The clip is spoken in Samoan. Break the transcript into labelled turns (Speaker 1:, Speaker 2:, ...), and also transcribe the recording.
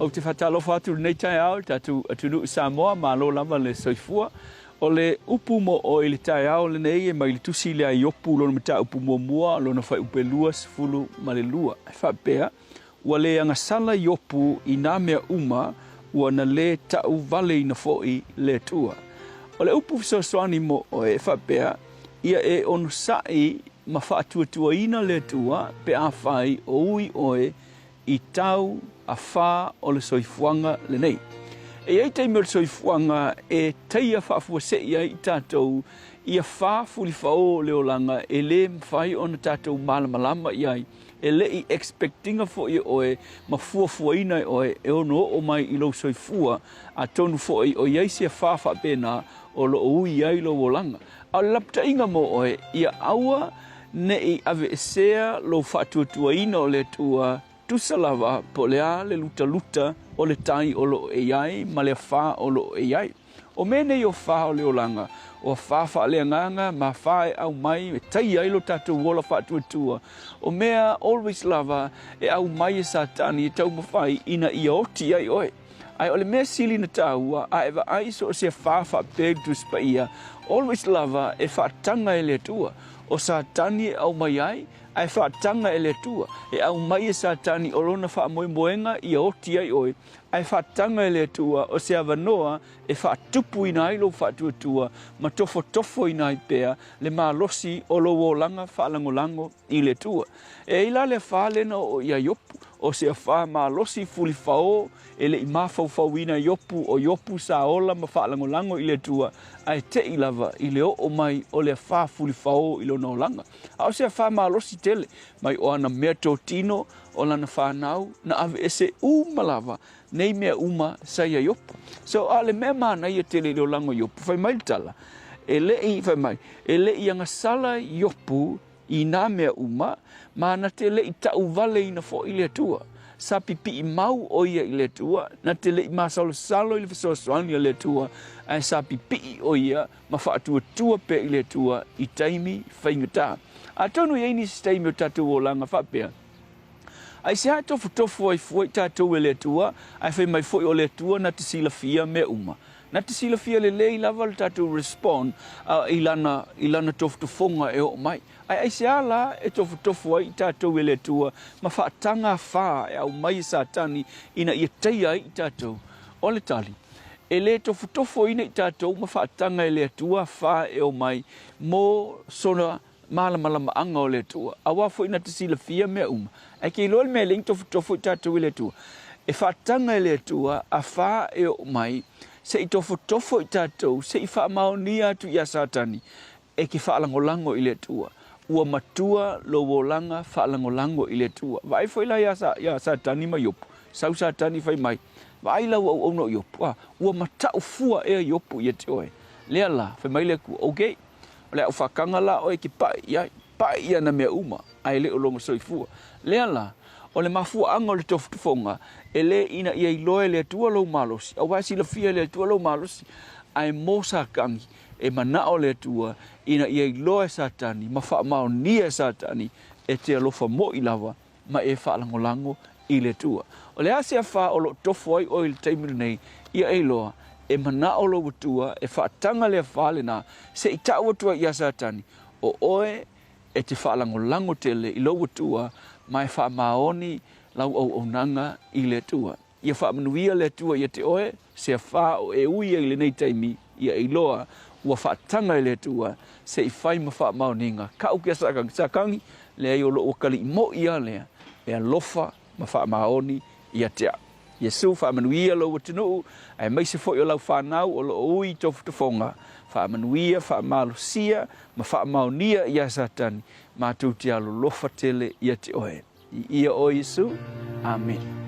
Speaker 1: Ou te faatalofa atu i lenei taeao i le tatou atunuu Samoa, malo lava le soifua. O le upu mo oe i le taeao lenei e mai le tusi lea a Iopu lona mataupu muamua, lona fuaiupu 22, e faapea, Ua le agasala Iopu i nā mea uma, ua na lē tauvaleina foi le Atua. O le upu fesoasoani mo oe e faapea, Ia e onosai ma faatuatuaina le Atua pe afai o ui oe i tau afā o le soifuaga lenei. E i ai taimi o le soifuaga e taia faafuasei ai i tatou i afā fulifaõ o le olaga e lē mafai ona tatou malamalama i ai, e le i expect ina foi e oe ma fuafuaina e oe e ono oo mai i lou soifua, atonu foi o i ai se afā faapena o lo o ui ai lou olaga. A o le lapataiga mo oe, ia aua ne i aveesea lou faatuatuaina o le Atua, tusa lava po o le a le lutaluta o le tai o lo o e i ai ma le afā o lo o e i ai. O mea nei o fā o le olaga, o afā faaleagaga ma afā e aumai e taia ai lo tatou ola faatuatua, o mea always lava e aumai e Satani e taumafai ina ia oti ai oe. Ae o le mea sili na tāua, a e vaai i so o se afā faapea i le Tusi Paia, always lava e faataga e le Atua. O Satani e aumai ai, ae faataga e le Atua. E aumai e Satani o lona faamoemoega ia oti ai oe, ae faataga e le Atua o se avanoa e faatupuina ai lou faatuatua ma tofotofoina ai pea le malosi o lou olaga faalagolago i le Atua. E ai la le afā lea na oo iā Iopu, o se afā malosi fulifaõ e le i mafaufauina Iopu, o Iopu sa ola ma faalagolago i le Atua, ae te'i lava i le oo mai o le afā fulifaõ i lona olaga. A o se afā malosi tele mai o ana meatotino, o lana fanau, na aveese uma lava nei mea uma sa iā Iopu. So, a o le mea manaia tele i le olaga o Iopu, fai mai le tala, e le i, fai mai, e le i agasala Iopu i nā mea uma, ma na te le i tauvaleina foi le Atua. Sa pipii mau ʻo ia i le Atua, na te le i masalosalo i le fesoasoani a le Atua, ae sa pipii ʻo ia ma faatuatua pea i le Atua i taimi faigata. Atonu e i ai nisi taimi o tatou olaga faapea, Aisea e tofotofo ai fua i tatou e le Atua, ae fai mai foi o le Atua na te silafia mea uma? Na te silafia lelei lava le tatou respond i lana, i lana tofotofoga e oo mai. Ae aisea la e tofotofo ai i tatou e le Atua ma faataga afā e aumai e Satani ina ia taia ai i tatou? O le tali, e le tofotofoina i tatou ma faataga e le Atua afā e omai mo sona malamalamaaga o le Atua, aua foi na te silafia mea uma. Ae ke iloa le mea e leai ni tofotofo i tatou e le Atua. E faataga e le Atua afā e oo mai, se i tofotofo i tatou, se i faamaonia atu iā Satani, e ke faalagolago i le Atua. Ua matua lou olaga faalagolago i le Atua. Vaai foi la iā, iā Satani ma Iopu. Sau Satani fai mai, Vaai lau auauna o Iopu, a, ua mataʻu fua ea Iopu ia te oe. Lea la, fai mai le Atua, Okay. O le au faakaga la oe e te paʻi i ai, paʻi i ana mea uma, ae le o lona soifua. Lea la, o le mafuaaga o le tofotofoga, e le ina ia iloa e le Atua lou malosi, aua e silafia e le Atua lou malosi, ae mo Satani, e manao le Atua ina ia iloa e Satani ma faamaonia e Satani e te alofa moi lava ma e faalagolago i le Atua. O le a se afā o lo o tofo ai oe i le taimi lenei, ia e iloa, e manao lou Atua e faataga le afā lenā, se i tau atu ai iā Satani, o oe e te faalagolago tele i lou Atua ma e faamaoni lau auaunaga i le Atua. Ia faamanuia le Atua ia te oe, se afā o e ui ai i lenei taimi, ia e iloa, ua faataga e le Atua, se i fai ma faamaoniga. Kau ke Satani, Satani, leai o lou atalii moʻi a lea, e alofa ma faamaoni ia te au. Iesu, faamanuia lou atunuu, aemaise foi o lau fanau o lo o ui i tofotofoga, faamanuia, faamalosia, ma faamaonia iā Satani, matou te alolofa tele ia te oe. I ia oe Iesu. Amene.